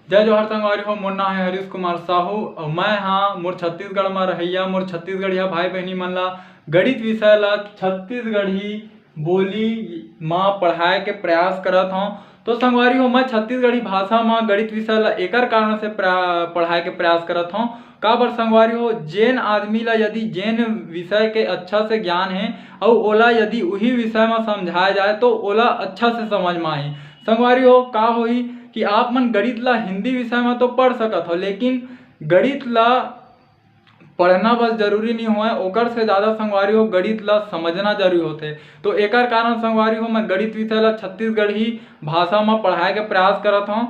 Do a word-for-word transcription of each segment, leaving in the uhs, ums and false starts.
जय जोहार संगवारी हो, मोर नाम है हरीश कुमार साहू और मैं हाँ मोर छत्तीसगढ़ में रहैया मोर छत्तीसगढ़िया भाई बहनी मन ला गणित विषय ला छत्तीसगढ़ी बोली मा पढ़ाए के प्रयास करत हौं। तो संगवारी हो, मैं छत्तीसगढ़ी भाषा मा गणित विषय ला एकर कारण से प्रा-, पढ़ाए के प्रयास करत हौं। काबर संगवारी हो, जेन आदमी ला यदि जेन विषय के अच्छा से ज्ञान है और ओला यदि उही विषय मा समझाया जाए तो ओला अच्छा से समझ मा आही। संगवारी हो, का होही कि आप मन गणित ला हिंदी विषय मा तो पढ़ सकत हो, लेकिन गणित ला पढ़ना बस जरूरी नहीं होय, ओकर से ज़्यादा संगवारी हो गणित ला समझना जरूरी होथे। तो एकर कारण संगवारी हो मैं गणित विषय ला छत्तीसगढ़ी भाषा मा पढ़ाए के प्रयास करत हौं।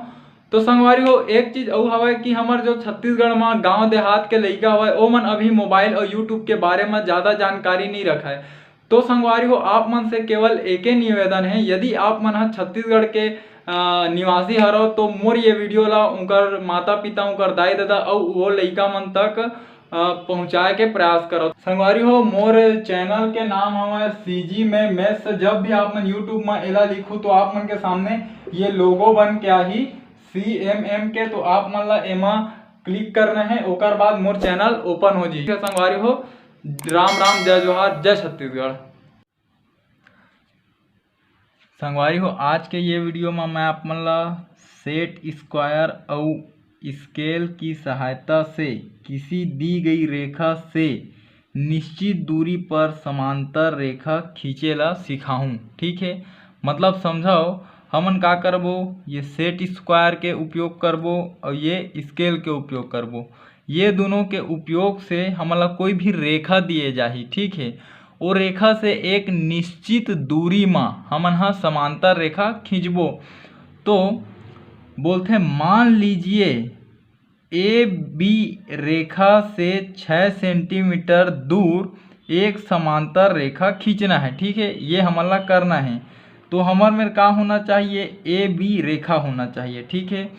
तो संगवारी हो, एक चीज अउ हवय कि हमर जो छत्तीसगढ़ मा गांव देहात के लइका हवय, ओमन अभी मोबाइल और YouTube के बारे मा ज़्यादा जानकारी नहीं रखय। तो संगवारी हो, आप मन से केवल एके निवेदन है, यदि आप मन ह छत्तीसगढ़ के, अ, निवासी हरव तो मोर ये वीडियो ला उनकर माता पिता, उनकर दाई ददा अउ वो लइका मन तक, अ, पहुँचाए के प्रयास करव। संगवारी हो, मोर चैनल के नाम हवय CG में Maths। जब भी आप मन YouTube में एला लिखू तो आप मन के सामने ये लोगो बन के आही CMM के, तो आप मन ला एमा क्लिक करना है, ओकर बाद मोर चैनल ओपन हो जाही। संगवारी हो, राम राम, जय जोहार, जय छत्तीसगढ़। संगवारी हो, आज के ये वीडियो में मैं आप मन ला सेट स्क्वायर अउ स्केल की सहायता से किसी दी गई रेखा से निश्चित दूरी पर समांतर रेखा खींचे ला सिखाहूँ। ठीक है, मतलब समझव, हमन का करबो, ये सेट स्क्वायर के उपयोग करबो और ये स्केल के उपयोग करबो। ये दोनों के उपयोग से हमन ला कोई भी रेखा दिए जाही, ठीक है। वो रेखा से एक निश्चित दूरी मा हमन ह समांतर रेखा खींचबो। तो बोलथे, मान लीजिए AB रेखा से छः सेंटीमीटर दूर एक समांतर रेखा खींचना है, ठीक है, ये हमन ला करना है। तो हमर मेर का होना चाहिए? AB रेखा होना चाहिए, ठीक है।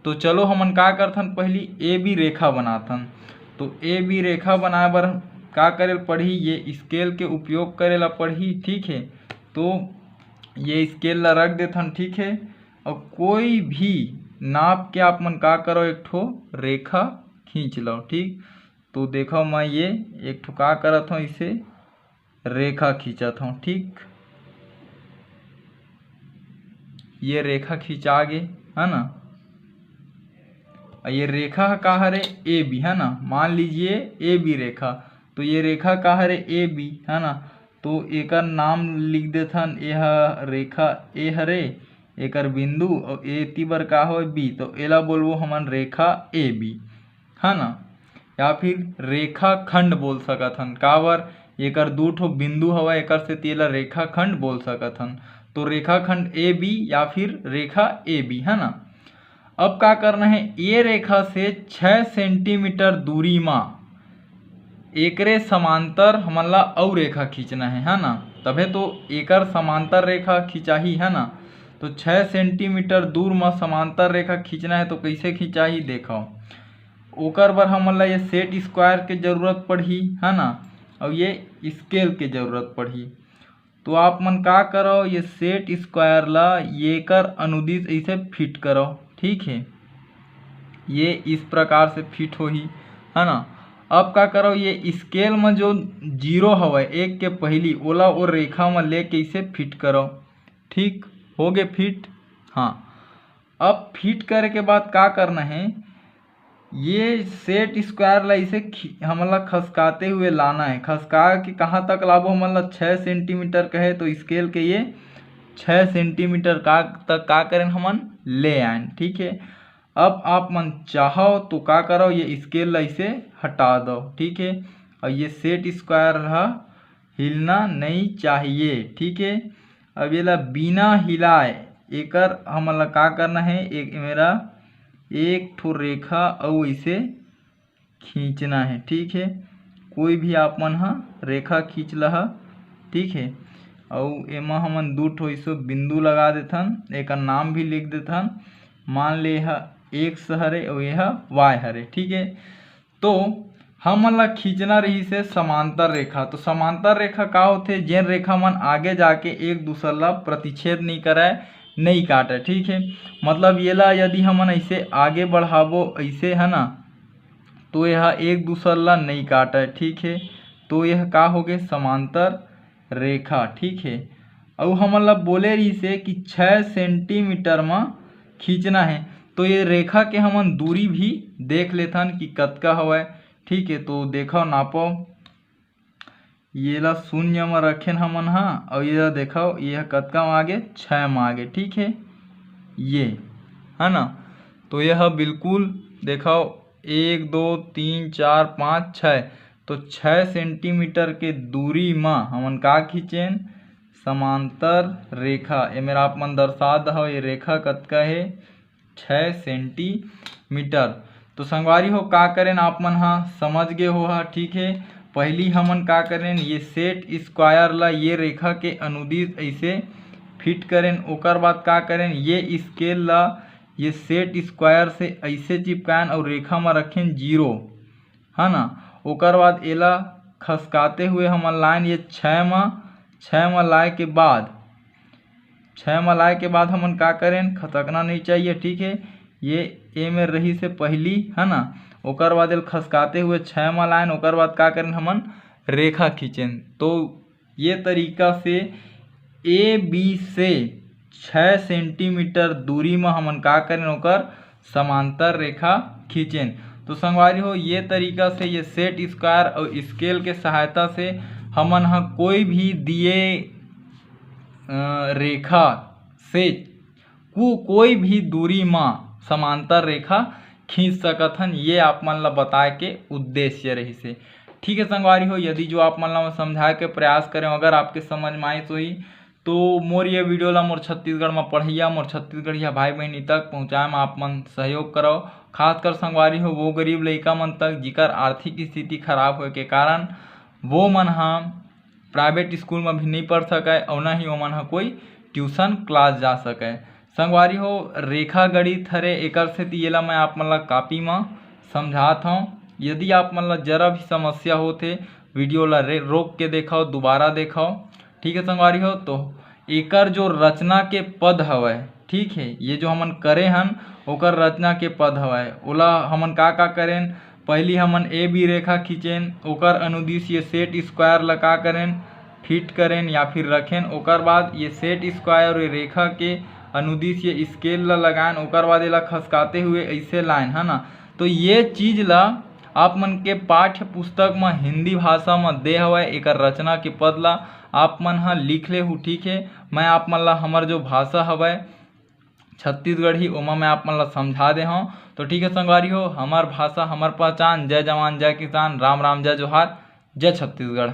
तो चलो हमन का करथन, पहली AB रेखा बनाथन। तो AB रेखा बनाए बर का करे ल पड़ही? ये स्केल के उपयोग करे ला पड़ही, ठीक है। तो ये स्केल ला रख देथन, ठीक है। और कोई भी नाप के आप मन का करो, एक ठो रेखा खींच लो, ठीक। तो देखो, मैं ये एक ठो का करत हूँ, इसे रेखा खींचत हूँ, ठीक। ये रेखा खींचा गे, है ना। और ये रेखा ह का हरे? AB, है ना। मान लीजिए AB रेखा, तो ये रेखा का हरे? AB, है ना। तो एकर नाम लिख देथन, ये ह रेखा A हरे, एकर बिंदु, और एती बर का होय? B, तो एला बोलबो हमन रेखा AB, है ना। या फिर रेखा खंड बोल सकत हन, काबर एकर दू ठो बिंदु हवय, एकर सेती एला रेखा खंड बोल सकत हन। तो रेखा खंड AB या फिर रेखा AB, है ना। अब का करना है, ये रेखा से छः सेंटीमीटर दूरी मा एकरे समांतर हमन ला अउ रेखा खींचना है, है ना। तभे तो एकर समांतर रेखा खिंचाही, है ना। तो छः सेंटीमीटर दूर मा समांतर रेखा खींचना है, तो कैसे खिंचाही, देखो। ओकर बर हमन ला ये सेट स्क्वायर के जरूरत पड़ही, है ना, और ये स्केल के जरूरत पड़ही। तो आप मन का करो, ये सेट स्क्वायर ला ये कर अनुदिश ऐसे फिट करो, ठीक है। ये इस प्रकार से फिट होही, है ना। अब का करो, ये स्केल में जो जीरो हवय एक के पहली, ओला वो रेखा में लेके इसे फिट करो, ठीक हो गए फिट। हाँ, अब फिट करे के बाद का करना है, ये सेट स्क्वायर ला इसे खी-, हमन ला खसकाते हुए लाना है। खसका के कहाँ तक लाबो हमन ला? छः सेंटीमीटर कहे तो स्केल के ये छः सेंटीमीटर का तक का करें हमन ले आएन, ठीक है। अब आप मन चाहो तो का करो, ये स्केल ला इसे हटा दो, ठीक है। और ये सेट स्क्वायर हा हिलना नहीं चाहिए, ठीक है। अब ये ला बिना हिलाए एकर हमन ला का करना है, एक मेरा एक ठो रेखा अउ इसे खींचना है, ठीक है। कोई भी आप मन हा रेखा खींच लहा, ठीक है। अउ एमा हमन दू ठो इसो बिंदु लगा देथन, एकर नाम भी लिख देथन। मान ले यह एक्स हरे अउ यह वाई हरे, ठीक है। तो हमन ला खींचना रहिस हे समांतर रेखा। तो समांतर रेखा का होथे? जेन रेखा मन आगे जाके एक दूसर ला प्रतिच्छेद नहीं करय, नहीं काटे, ठीक है। मतलब एला यदि हमन ऐसे आगे बढ़ाबो, ऐसे, है ना, तो यह एक दूसर ला नहीं काटे, ठीक है। तो यह का होगे? समांतर रेखा, ठीक है। अउ हमन ला बोले रहिसे कि छः सेंटीमीटर म खींचना है, तो ये रेखा के हमन दूरी भी देख लेथन कि कतका हवय, ठीक है। तो देखो, नापो, ये ला शून्य म रखेन हमन हा, अउ ये ला देखो, ये ह कतका म आगे? छः म आगे, ठीक है, ये, है ना। तो ये ह बिल्कुल देखो, एक, दो, तीन, चार, पाँच, छः, तो छः सेंटीमीटर के दूरी म हमन का खींचेन? समांतर रेखा। ए मेर आप मन दर्शा दहव, ये रेखा कतका हे? छः सेंटीमीटर। तो संगवारी हो, का करेन, आप मन हा समझ गे हो हा, ठीक है। पहली हमन का करेन, ये सेट स्क्वायर ला ये रेखा के अनुदिश ऐसे फिट करेन। ओकर बाद का करेन, ये स्केल ला ये सेट स्क्वायर से ऐसे चिपकाएन और रेखा म रखेन जीरो, है ना। ओकर बाद एला खसकाते हुए हमन लाएन ये छः म, छः म लाए के बाद, छः म लाए के बाद हमन का करेन, खसकना नहीं चाहिए, ठीक है। ये ए में रहिसे पहली, है ना, ओकर बाद एला खसकाते हुए छः म लाएन, ओकर बाद का करेन, हमन रेखा खींचेन। तो ये तरीका से ए बी से छः सेंटीमीटर दूरी म हमन का करेन, ओकर समांतर रेखा खींचेन। तो संगवारी हो, ये तरीका से, ये सेट स्क्वायर और स्केल के सहायता से हमन ह कोई भी दिए, अ, रेखा से को-, कोई भी दूरी म समांतर रेखा खींच सकत हन। ये आप मन ला बताए के उद्देश्य रहिसे। ठीक है संगवारी हो, यदि जो आप मन ला मैं समझाए के प्रयास करें, अगर आपके समझ में आइस होही, तो मोर ये वीडियो ला मोर छत्तीसगढ़ म पढ़इया, मोर छत्तीसगढ़िया भाई बहिनी तक पहुँचाए म आप मन सहयोग करव। खासकर संगवारी हो, वो गरीब लइका मन तक, जिकर आर्थिक स्थिति खराब होए के कारण वो मन ह प्राइवेट स्कूल म भी नहीं पढ़ सकय, अउ न ही ओमन ह कोई ट्यूशन क्लास जा सकय। संगवारी हो, रेखा गणित हरे, एकर सेती एला मैं आप मन ला कॉपी म समझात हौं। यदि आप मन ला जरा भी समस्या होत हे, वीडियो ला रे-, रोक के देखव, दोबारा देखव। ठीक है संगवारी हो, तो एकर जो रचना के पद हवय, ठीक है, ये जो हमन करे हन, ओकर रचना के पद हवय, ओला हमन का का करेन? पहली हमन ए बी रेखा खींचेन, ओकर अनुदिश ये सेट स्क्वायर ला का करेन? फिट करेन या फिर रखेन। ओकर बाद ये सेट स्क्वायर और ये रेखा के अनुदिश ये स्केल ला लगाएन, ओकर बाद एला खसकाते हुए ऐसे लाएन, है ना। तो ये चीज ला आप मन के पाठ्य पुस्तक म हिंदी भाषा म दे हवय, एकर रचना के पद ला आप मन ह लिख लेहू, ठीक है। मैं आप मन ला हमर जो भाषा हवय छत्तीसगढ़ी, ओमा मैं आप मन ला समझा दे हौं। तो ठीक है संगवारी हो, हमर भाषा हमर पहचान। जय जवान जय किसान, राम राम जय जोहार, जय छत्तीसगढ़।